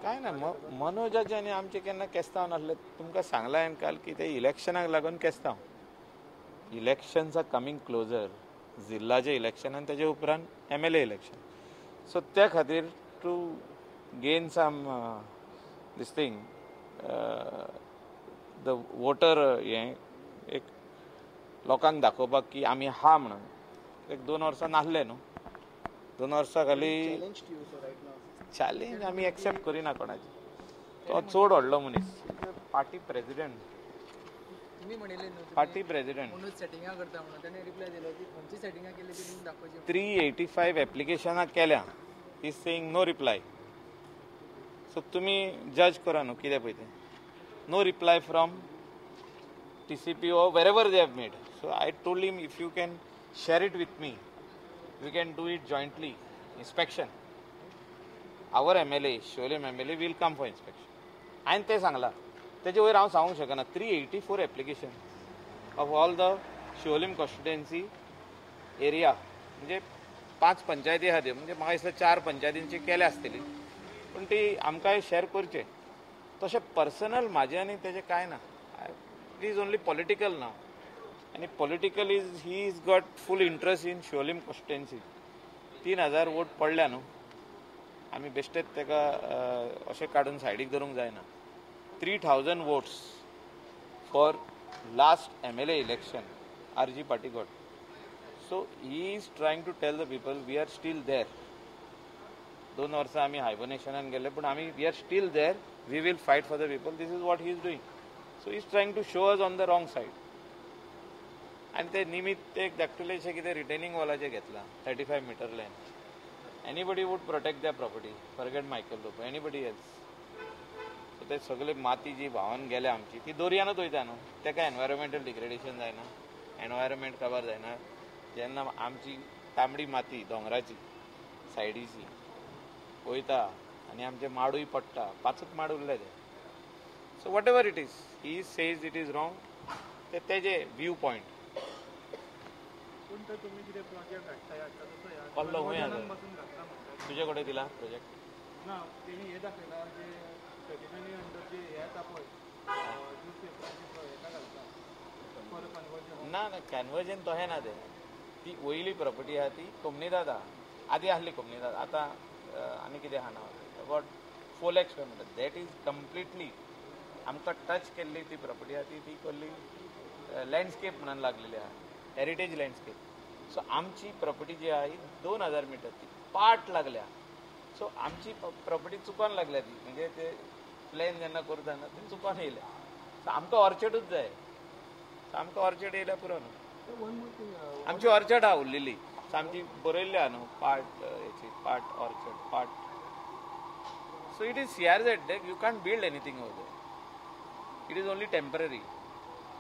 काय ना, मनोजाचे आनी आमचे केन्ना केस्तांव नासले. तुमकां सांगलां हांवें काल की ते इलेक्शनाक लागून केस्तांव. इलेक्शन्स are coming closure, जिल्लाचे इलेक्शन आनी तेजे उपरांत MLA election. सो त्या खातीर to gain some this thing the voter हें एक लोकांक दाखोवपाक की आमी आहा म्हणून. एक 2 वर्सां नासले न्हू, 2 वर्सां खाली चॅलेंज आमी एक्सेप्ट करिना कोणाची. तो चड व्हडलो मनीस, पार्टी प्रेजिडेंट, पार्टी प्रेजिडेंट. 385 एप्लिकेशनां केल्या, is saying no reply. So तुमी जज करा न्हू कितें पळय तें. No reply from TCP or wherever they have made. So I told him if you can share it with me, we can do it jointly inspection. Our MLA, Siolim MLA will come for inspection. हांवें तें सांगलां, तेजे वयर हांव सांगूंक शकना. 384 application of all the Siolim constituency area, म्हणजे 5 पंचायती आहा त्यो, म्हणजे म्हाका दिसता 4 पंचायतींची केल्या आसतली, पूण ती आमकांय शेअर करचे. तशें पर्सनल म्हाजें आनी तेजें कांय ना. It is only political नाव आनी political is he is got full interest in Siolim constituency. 3000 vote पडल्या न्हू, आमी बेश्टेच ताका अशें काडून सायडीक धरूंक जायना. 3000 votes for last MLA election RG party got. So he is trying to tell the people we are still there. 2 वर्सां आमी हायबनेशनान गेले, पूण आमी we are still there, we will fight for the people. This is what he is doing. So he is trying to show us on the wrong side. आनी ते निमित्त एक धाकटुलेशें कितें रिटेनिंग वॉलाचें घेतलां, 35 metre lane. Anybody would protect their property, forget Michael Lobo, anybody else. So ते सगळे माती जी व्हांवन गेल्या आमची ती दर्यानूच वयता न्हू, तेका एनवायरमेंटल डिग्रेडेशन जायना, एनवायरमेंट काबार जायना. जेन्ना आमची तांबडी माती दोंगराची सायडीची वयता आनी आमचे माडूय पडटा, 5 माड उरले ते. So whatever it is, he says it is wrong, ते तेजे व्यू पॉयंट. कसलो खंय आसा तुजे कडेन दिला प्रोजेक्ट? ना, तेणी हें दाखयलां जे 39 अंडर जे हें येता पळय न्यूज पेपराचे हेका घालता फॉर कन्वर्जन. ना ना, कन्वर्जन तशें ना तें. ती वयली प्रॉपर्टी आहा ती कोमनीदाद आहा, आदी आसली कोमनीदाद, आतां आनी कितें आहा नांव about 4 lakh square metre. That is completely आमकां टच केल्ली ती प्रॉपर्टी आहा ती, ती कसली लँडस्केप म्हणून लागलेली आहा, हेरिटेज लँडस्केप. सो आमची प्रॉपर्टी जी आहा ही 2000 मिटर ती पाट लागल्या. सो आमची प्रॉपर्टी चुकोन लागल्या ती, म्हणजे ते प्लॅन जेन्ना करता ना ते चुकोन येयल्या. सो आमकां ऑर्चर्डूच जाय. सो आमकां ऑर्चर्ड येयल्या पुरो न्हू, आमची ऑर्चर्ड आहा उरलेली. सो आमची बरयल्ली आहा न्हू पार्ट हेची, part orchard part. So it is CRZ, you can't build anything over there, it is only temporary.